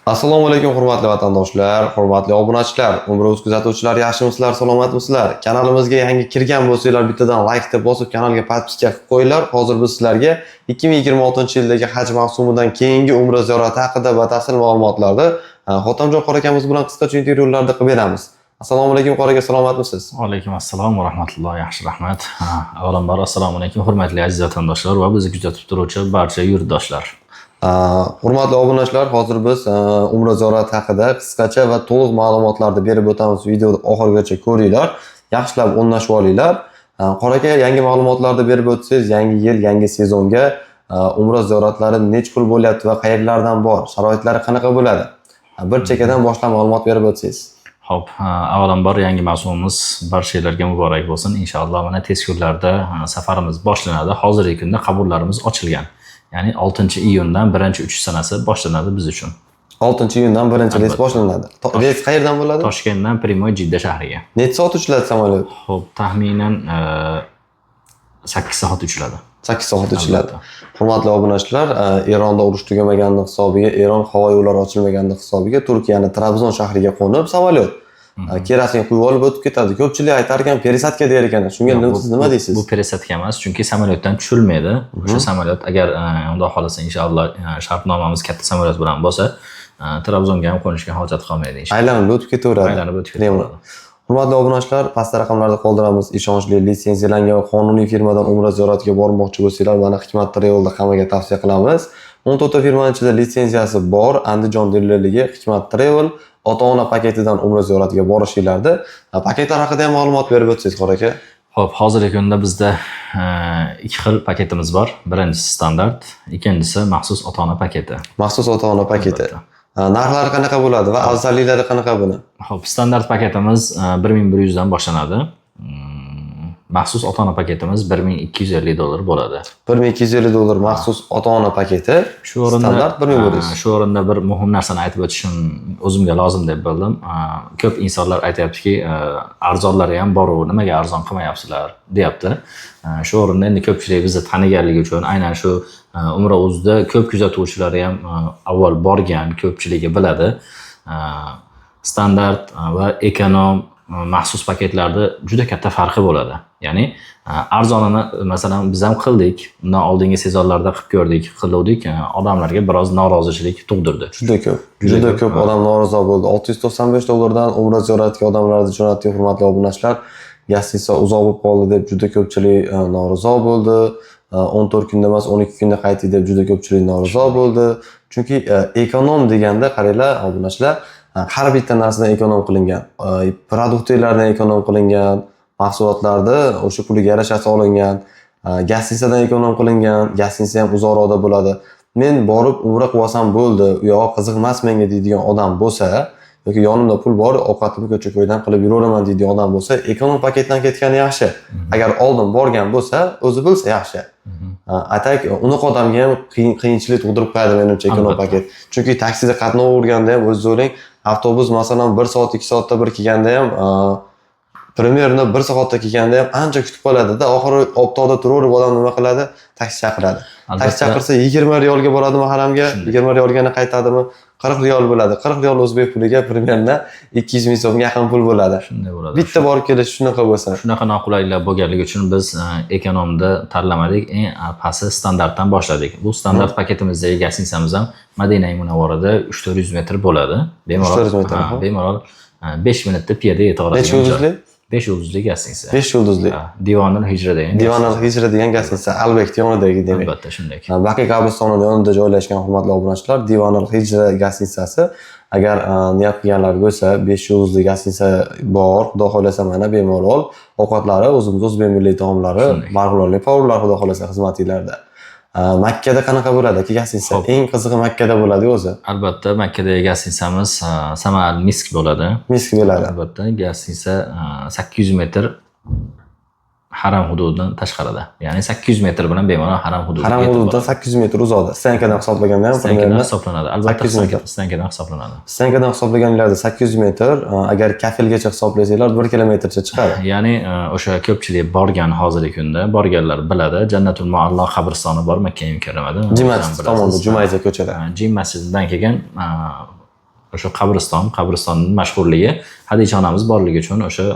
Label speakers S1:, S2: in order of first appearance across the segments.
S1: Assalomu alaykum, hurmatli vatandoshlar, hurmatli obunachilar, Umra uz kuzatuvchilar, yaxshimisizlar, salomatmisizlar? Kanalimizga yangi kirgan bo'lsanglar, bittadan like deb bosib, kanalga подписка qilib qo'yinglar. Hozir biz sizlarga 2026-yildagi haj mavsumidan keyingi umra ziyorati haqida batafsil ma'lumotlarni Xotamjon qori akamiz bilan qisqacha intervyularda qilib beramiz. Assalomu alaykum, qori aka, salomatmisiz?
S2: Alaykum assalom va rahmatulloh. Yaxshi, rahmat. Avvalambor, assalomu alaykum, hurmatli aziz vatandoshlar va bizni kuzatib turuvchi barcha yurtdoshlar.
S1: Hurmatli obunachilar, hozir biz umra ziyorati haqida qisqacha va to'liq ma'lumotlarni berib o'tamiz. Videoni oxirigacha ko'ringlar, yaxshilab o'rnashib olinglar. Qori aka, yangi ma'lumotlarni berib o'tsangiz, yangi yil, yangi sezonga umra ziyoratlari necha pul bo'lyapti va qayerlardan bor, sharoitlari qanaqa bo'ladi? Bir chekkadan boshlab ma'lumot berib o'tsangiz.
S2: Ho'p, avvalambor, yangi mavsumimiz barchalarga muborak bo'lsin. Inshaalloh, mana tez kunlarda safarimiz boshlanadi. Hozirgi kunda qabullarimiz ochilgan. Ya'ni 6 iyundan birinchi uchish sanasi boshlanadi biz uchun.
S1: 6 iyundan birinchi reys boshlanadi. Reys qayerdan bo'ladi?
S2: Toshkentdan прямой Jidda shahriga.
S1: Necha soat uchiladi samolyot?
S2: Ho'p, taxminan 8 soat uchiladi.
S1: 8 soat uchiladi.
S2: Albatta.
S1: Hurmatli obunachilar, Eronda urush tugamagani hisobiga, Eron havo yo'llari ochilmagani hisobiga Turkiyani Trabzon shahriga qo'nib samolyot kerosin quyib olib o'tib ketadi. Ko'pchilik aytar ekan, пересадка der ekan. Shunga
S2: Yo'q,
S1: siz nima deysiz?
S2: Bu пересадка emas, chunki samolyotdan tushilmaydi. O'sha samolyot agar, xudo xohlasa, inshaalloh, shartnomamiz katta samolyot bilan bo'lsa, Trabzonga ham qo'nishga hojat qolmaydi, inshaalloh.
S1: Aylanib o'tib ketaveradi.
S2: Aylanib o'tib ketaveradi.
S1: Hurmatli obunachilar, pastda raqamlarda qoldiramiz. Ishonchli, litsenziyalangan va qonuniy firmadan umra ziyoratiga bormoqchi bo'lsanglar, mana Hikmat Travel'da hammaga tavsiya qilamiz. 14 ta firmani ichida litsenziyasi bor Andijon dilerligi Hikmat Travel ota-ona paketidan umra ziyoratiga borishinglarda, paketlar haqida ham ma'lumot berib o'tsangiz, qori aka.
S2: Ho'p, hozirgi kunda bizda ikki xil paketimiz bor. Birinchisi standart, ikkinchisi maxsus ota-ona paketi.
S1: Maxsus ota-ona paketi.
S2: Albatta.
S1: Narxlari qanaqa bo'ladi va afzalliklari qanaqa buni?
S2: Ho'p, standart paketimiz 1100 dan boshlanadi. Maxsus ota-ona paketimiz 1250 dollar bo'ladi.
S1: 1250 dollar maxsus ota-ona paketi.
S2: Shu o'rinda
S1: Standart 1100.
S2: Shu o'rinda bir muhim narsani aytib o'tishim o'zimga lozim deb bildim. Ko'p insonlar aytyaptiki, arzonlari ham boru, nimaga arzon qilmayapsizlar, deyapti. Shu o'rinda endi ko'pchilik bizni taniganligi uchun, aynan shu Umra uzda ko'p kuzatuvchilari ham avval borgan, ko'pchiligi biladi. Standart va ekonom, maxsus paketlarda juda katta farqi bo'ladi. Ya'ni arzonini, masalan, biz ham qildik. Undan oldingi sezonlarda qilib ko'rdik, qiluvdik. Odamlarga biroz norozichilik tug'dirdi.
S1: Juda ko'p.
S2: Juda
S1: Juda
S2: ko'p,
S1: ko'p odam norozi bo'ldi. 695 dollardan umra ziyoratiga odamlarni jo'natdik, hurmatli obunachilar. Гостиница uzoq bo'lib qoldi deb juda ko'pchilik norozi bo'ldi. 14 kunda emas, 12 kunda qaytdik deb juda ko'pchilik norozi bo'ldi. Chunki ekonom deganda, qaranglar, obunachilar, har bitta narsadan ekonom qilingan. Продукты lardan ekonom qilingan, mahsulotlarni o'sha puliga yarashasi olingan, гостиница dan ekonom qilingan, гостиница ham uzoqroqda bo'ladi. Men borib umra qilib olsam bo'ldi, u yog'i qiziq emas menga deydigan odam bo'lsa yoki yonimda pul bor, ovqatimni ko'cha ko'ydan qilib yuraveraman deydigan odam bo'lsa, ekonom paketdan ketgani yaxshi. Agar oldin borgan bo'lsa, o'zi bilsa yaxshi. А так unaqa odamga ham qiyinchilik tug'dirib qo'yadi menimcha ekonom paket. Chunki taksida qatnaverganda ham, o'zingiz o'ylang, avtobus, masalan, 1 soat, 2 soatda bir kelganda ham, примерно 1 soatda kelganda ham ancha kutib qoladida, oxiri oftobda turaverib odam nima qiladi? Taksi chaqiradi. Taksi chaqirsa, 20 riyolga boradimi haramga, 20 riyolga yana qaytadimi? 40 riyol bo'ladi. 40 riyol o'zbek puliga примерно 200 ming so'mga yaqin pul bo'ladi.
S2: Shunday bo'ladi.
S1: Bitta borib kelish shunaqa bo'lsa.
S2: Shunaqa noqulayliklar bo'lganligi uchun biz ekonomda tanlamadik, eng pasti standartdan boshladik. Bu standart paketimizdagi гостиница miz ham Madina Munavvarada 300-400 metr bo'ladi. Bemalol,
S1: 300-400 metr,
S2: ha, bemalol 5 minutda piyoda yeta
S1: Necha
S2: oladigan joy.
S1: yulduzli?
S2: 5 yulduzli гостиница.
S1: 5 yulduzli.
S2: Ha, Divonul Hijra degan.
S1: Divonul Hijra degan гостиница Albekt yonidagi demak.
S2: Albatta, shunday.
S1: Baqiy qabristonini yonida joylashgan, hurmatli obunachilar, Divonul Hijra гостиница si, agar niyat qilganlar bo'lsa, 5 yulduzli гостиница bor, xudo xohlasa, mana bemalol ovqatlari o'zimiz o'zbek milliy taomlari, marg'ilonlik повар lar, xudo xohlasa, xizmatinglarda. Makkada qanaqa bo'ladi aka гостиница?
S2: Xo'p.
S1: Eng qizig'i Makkada bo'ladi o'zi.
S2: Albatta, Makkadagi гостиница miz Sama al Misk bo'ladi.
S1: Misk bo'ladi.
S2: Albatta, гостиница 800 metr haram hududidan tashqarida. Ya'ni 800 metr bilan bemalol haram hududiga
S1: Haram
S2: yetib
S1: hududidan
S2: boradi.
S1: 800 metr uzoqda. Стоянка dan hisoblaganda ham
S2: Стоянка dan
S1: примерно
S2: hisoblanadi. Albatta,
S1: 800 metr.
S2: Стоянка dan hisoblanadi.
S1: Стоянка dan hisoblaganlarda 800 metr, agar kafelgacha hisoblasanglar, 1 kilometrcha chiqadi.
S2: Ya'ni o'sha ko'pchilik borgan, hozirgi kunda borganlar biladi. Jannatul Muallo qabristoni bor Makka mukarramada.
S1: Jim
S2: O'zingiz
S1: masjidi
S2: ham
S1: tomonda,
S2: bilasiz.
S1: Jumayza ko'chada.
S2: Jim masjididan keyin O'sha qabriston, qabristonning mashhurligi Hadicha onamiz borligi uchun o'sha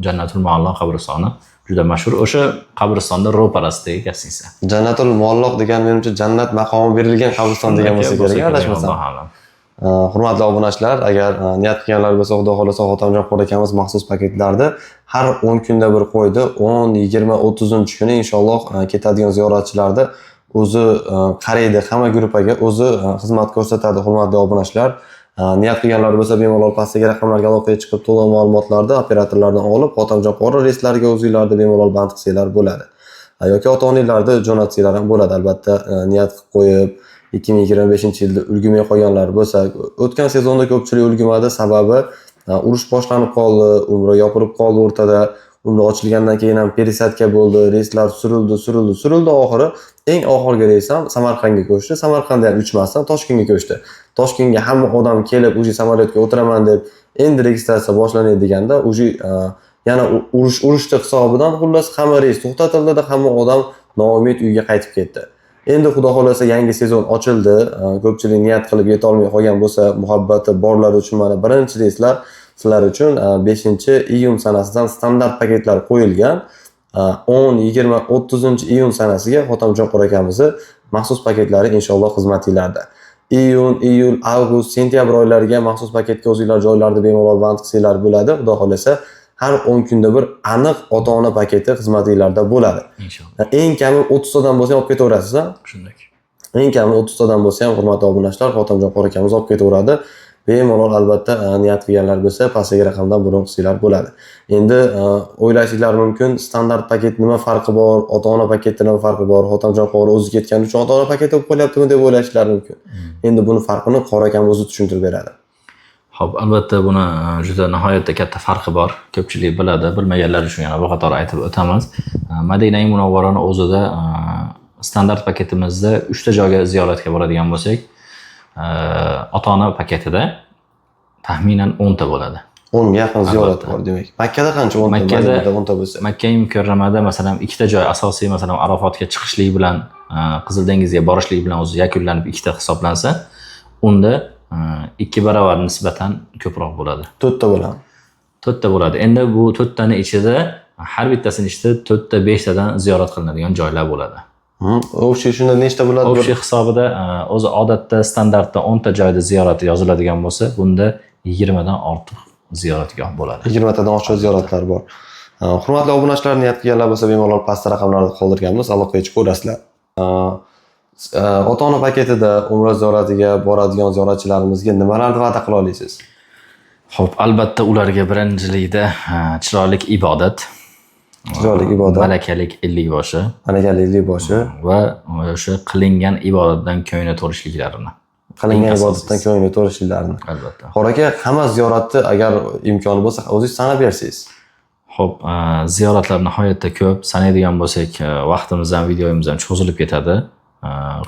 S2: Jannatul Muallo qabristoni juda mashhur. O'sha qabristonda ro'parasidagi gastiniца.
S1: Jannatul Mualloq degan menimcha jannat maqomi berilgan qabriston degan bo'lsa kerak, adashmasam.
S2: Allohu a'lam.
S1: Hurmatli obunachilar, agar niyat qilganlar bo'lsa, Xudo xohlasa Xotamjon qori akamiz maxsus paketlarni har 10 kunda bir qo'ydi. 10, 20, 30 kuni inshaalloh ketadigan ziyoratchilarni o'zi qaraydi, hamma gruppaga o'zi xizmat ko'rsatadi, hurmatli obunachilar. Niyat qilganlar bo'lsa, bemalol pastdagi raqamlarga aloqaga chiqib, to'liq ma'lumotlarni operatorlardan olib, Xotamjon qori reyslariga o'zinglarni bemalol band qilsanglar bo'ladi. Yoki ota-onalarni jo'natsanglar ham bo'ladi. Albatta, niyat qilib qo'yib 2025-yilda ulgurmay qolganlar bo'lsa, o'tgan sezonda ko'pchilik ulgurmadi, sababi urush boshlanib qoldi, umra yopilib qoldi o'rtada, umra ochilgandan keyin ham пересадка bo'ldi, reyslar surildi, surildi, surildi, oxiri eng oxirgi reys ham Samarqandga ko'chdi. Samarqandda ham uchmasdan Toshkentga ko'chdi. Toshkentga hamma odam kelib, уже samolyotga o'tiraman deb endi registratsiya boshlanadi deganda, уже yana urushni hisobidan xullas hamma reys to'xtatildida, hamma odam noumid uyga qaytib ketdi. Endi Xudo xohlasa yangi sezon ochildi. Ko'pchilik niyat qilib yetolmay qolgan bo'lsa, muhabbati borlar uchun mana birinchi reyslar sizlar uchun 5-iyun sanasidan standart paketlar qo'yilgan. 10, 20, 30-iyun sanasiga Xotamjon qori akamizni maxsus paketlari inshaalloh xizmatinglarda. Iyun, iyul, avgust, sentyabr oylariga maxsus paketga o'zinglar joylarni bemalol band qilsanglar bo'ladi. Xudo xohlasa har 10 kunda bir aniq ota-ona paketi xizmatinglarda bo'ladi.
S2: Inshaalloh.
S1: Eng kami 30 tadan bo'lsa ham olib ketaverasiz, ha?
S2: Shunday.
S1: Eng kami 30 tadan bo'lsa ham hurmatli obunachilar, Xotamjon qori akamiz olib ketaveradi. Bemalol albatta niyat qilganlar bo'lsa, pastdagi raqamdan bron qilsanglar bo'ladi. Endi o'ylashinglar mumkin, standart paket nima farqi bor, ota-ona paketda nima farqi bor, Xotamjon qori o'zi ketgani uchun ota-ona paketi bo'lib qolyaptimi deb o'ylashinglar mumkin. Endi buni farqini qori akam o'zi tushuntirib beradi.
S2: Xo'p, albatta buni juda nihoyatda katta farqi bor. Ko'pchilik biladi, bilmaganlar uchun yana bir qator aytib o'tamiz. Madinai Munavvarani o'zida standart paketimizda 3 ta joyga ziyoratga boradigan bo'lsak, ota-ona paketida taxminan 10 ta bo'ladi.
S1: 10 ga yaqin ziyorat
S2: Albatta.
S1: bor demak. Makkada qancha? 10 ta, Madinada 10 ta bo'lsa.
S2: Makka Mukarramada masalan ikkita joy asosiy, masalan Arafotga chiqishlik bilan Qizil dengizga borishlik bilan o'zi yakunlanib ikkita hisoblansa, unda 2 barobar nisbatan ko'proq bo'ladi.
S1: 4 ta bo'ladi.
S2: 4 ta bo'ladi. Endi bu 4 tani ichida har bittasini ichida 4 ta 5 tadan ziyorat qilinadigan joylar bo'ladi.
S1: Общий shunda nechta bo'ladi?
S2: Общий hisobida o'zi odatda standartda 10 ta joyda ziyorat yoziladigan bo'lsa, bunda 20 dan ortiq ziyoratgoh bo'ladi.
S1: 20 tadan oshiq ziyoratlar bor. Hurmatli obunachilar, niyat qilganlar bo'lsa bemalol pastda raqamlarni qoldirganmiz, aloqaga chiqaverasizlar. Ota-ona paketida umra ziyoratiga boradigan ziyoratchilarimizga nimalarni va'da qila olasiz?
S2: Xo'p, albatta ularga birinchilikda chiroyli ibodat,
S1: Chiroyli ibodat,
S2: malakalik ellikboshi
S1: malakali ellikboshi
S2: va o'sha qilingan ibodatdan ko'ngli to'lishliklarini.
S1: Qilingan
S2: Eng
S1: ibodatdan
S2: asosiysi.
S1: ko'ngli to'lishliklarini.
S2: Albatta.
S1: Qori aka, hamma ziyoratni agar imkoni bo'lsa, o'zingiz sanab bersangiz.
S2: Xo'p, ziyoratlar nihoyatda ko'p. Sanaydigan bo'lsak, vaqtimiz ham, videomiz ham cho'zilib ketadi.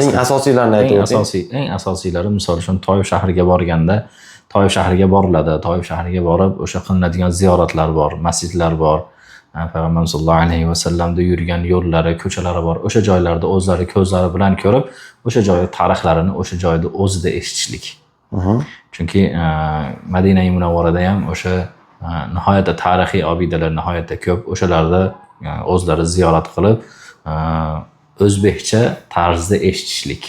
S1: Eng asosiylarini aytib
S2: Eng
S1: o'ting.
S2: asosiy, eng asosiylari misol uchun Toif shahriga borganda, Toif shahriga boriladi. Toif shahriga borib, o'sha qilinadigan ziyoratlar bor, masjidlar bor. Payg'ambarimiz sollallohu alayhi vasallamda yurgan yo'llari, ko'chalari bor. O'sha joylarda o'zlari ko'zlari bilan ko'rib, o'sha joyda tarixlarini o'sha joyda o'zida eshitishlik. Chunki Madinai Munavvarada ham o'sha nihoyatda tarixiy obidalar nihoyatda ko'p. O'shalarda o'zlari ziyorat qilib, o'zbekcha tarzda eshitishlik.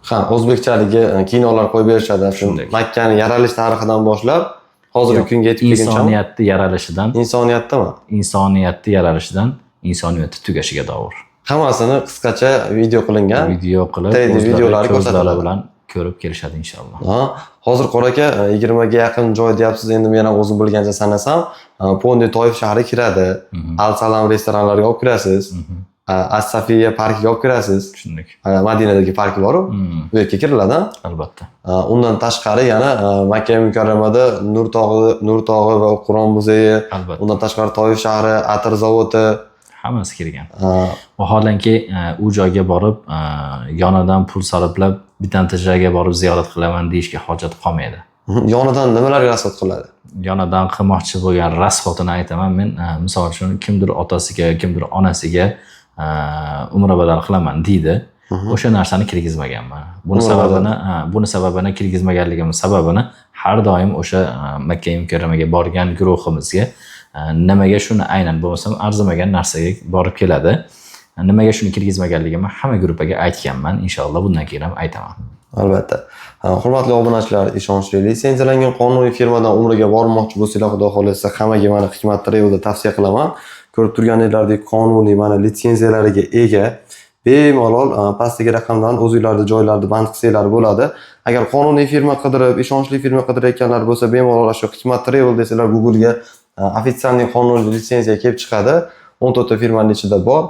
S1: Ha, o'zbekchaligi kinolar qo'yib berishadi. Shu
S2: Shunday.
S1: Makkani yaralish tarixidan boshlab hozirgi kunga yetib kelguncha.
S2: Insoniyatni yaralishidan,
S1: Insoniyatdami?
S2: Insoniyatni yaralishidan insoniyatni tugashiga doir.
S1: Hammasini qisqacha video qilingan.
S2: Video qilib,
S1: 3D
S2: o'zlari
S1: videolari
S2: ko'zlari
S1: ko'rsatiladi.
S2: bilan ko'rib kelishadi inshaalloh.
S1: Ha, hozir Qori aka 20 ga yaqin joy deyapsiz. Endi men ham o'zim bilgancha sanasam, Pondi Toif shahri kiradi. Al Salam restoranlariga olib kirasiz. As-Safiya parkiga olib kirasiz.
S2: Tushundik.
S1: Madinadagi parki bor-u. U yerga kiriladi.
S2: Albatta.
S1: Undan tashqari yana Makka Mukarramada Nur tog'i va Qur'on muzeyi,
S2: Albatta.
S1: undan tashqari Toif shahri, atir zavodi,
S2: Hammasi kirgan. Vaholanki, u joyga borib, yonidan pul sarflab bittanta joyga borib ziyorat qilaman deyishga hojat qolmaydi.
S1: Yonidan nimalarga rasxod qiladi?
S2: Yonidan qilmoqchi bo'lgan rasxotini aytaman men. Misol uchun kimdir otasiga, kimdir onasiga umra badal qilaman deydi. O'sha narsani kirgizmaganman. Buni
S1: Umra badal.
S2: sababini, ha, buni sababini kirgizmaganligimning sababini Har doim o'sha Makka Mukarramaga borgan guruhimizga nimaga shuni aynan bo'lmasam arzimagan narsaga borib keladi. Nimaga shuni kirgizmaganligimni hamma gruppaga aytganman. Inshaalloh bundan keyin ham aytaman.
S1: Albatta. Hurmatli obunachilar, ishonchli litsenziyalangan qonuniy firmadan umraga bormoqchi bo'lsanglar, Xudo xohlasa, hammaga mana Hikmat Travel'da tavsiya qilaman. Ko'rib turganinglardek, qonuniy mana litsenziyalariga ega. Bemalol pastdagi raqamdan o'zinglarni joylarni band qilsanglar bo'ladi. Agar qonuniy firma qidirib, ishonchli firma qidirayotganlar bo'lsa, bemalol shu Hikmat Travel desalar Google'ga официальный qonuniy litsenziya kelib chiqadi. 14 ta firmaning ichida bor.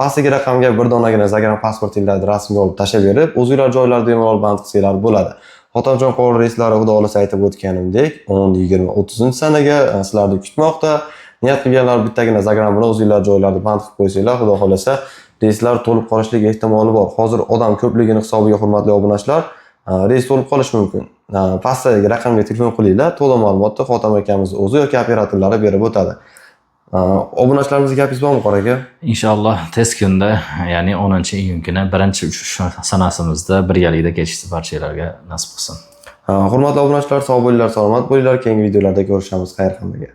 S1: Pastdagi raqamga bir donagina загран pasportinglarni rasmga olib tashlab berib, o'zinglar joylarni bemalol band qilsanglar bo'ladi. Xotamjon qori reyslari, Xudo xohlasa, aytib o'tganimdek, 10, 20, 30 sanaga sizlarni kutmoqda. Niyat qilganlar bittagina загран bilan o'zinglar joylarni band qilib qo'ysanglar, Xudo xohlasa, reyslar to'lib qolishlik ehtimoli bor. Hozir odam ko'pligini hisobiga, hurmatli obunachilar, reys to'lib qolishi mumkin. Pastdagi raqamga telefon qilinglar, to'liq ma'lumotni Xotam akamiz o'zi yoki operatorlari berib o'tadi. Obunachilarimizga gapingiz bormi, Qori aka?
S2: Inshaalloh tez kunda, ya'ni 10 iyun kuni birinchi uchish sanasimizda birgalikda kechishni barchalarga nasib qilsin.
S1: Hurmatli obunachilar, sog' bo'linglar, salomat bo'linglar. Keyingi videolarda ko'rishamiz. Xayr hammaga.